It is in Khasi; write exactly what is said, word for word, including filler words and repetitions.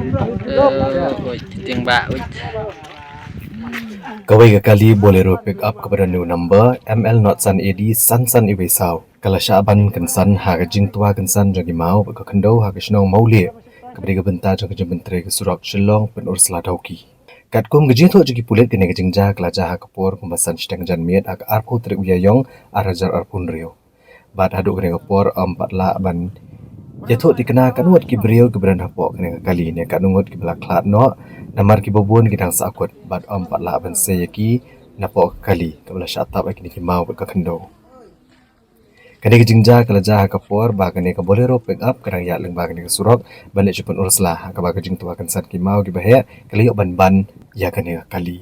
Uch, tieng ba uch. Kawei ka kali Bolero pickup kaba don u number M L not san A D san san iwei saw ka la shah ban kynsan ha ka jingtwa kynsan jong ki maw bad ka khyndew ha ka shnong Mawlieh, kaba dei ka bynta jong ka jingpyntrei ka surok Shillong Pynursla Dhawki. Katkum ka jingthoh jong ki pulit, kane ka jingjia ka la jia ha ka por kumba san shiteng janmiet ha ka arphew tarik u Ïaïong ar hajar arphew hynriew. Bad haduh kane ka por ym pat lah ban ïathuh thikna katno ngut ki briew kiba don hapoh kane ka kali ne katno ngut kiba la khlad noh, namar kiba bun ki dang sahkut bad ym pat lah ban sei ïa ki napoh ka kali kaba la shah tap ïa kine ki maw bad ka khyndew. Kane ka jingjia ka la jia ha ka por ba kane ka Bolero pickup ka dang ïaid lyngba kane ka surok ban leit sha Pynursla, ha kaba ka jingtwa kynsan ki maw kiba heh ka la ïoh ban ban ïa kane ka kali.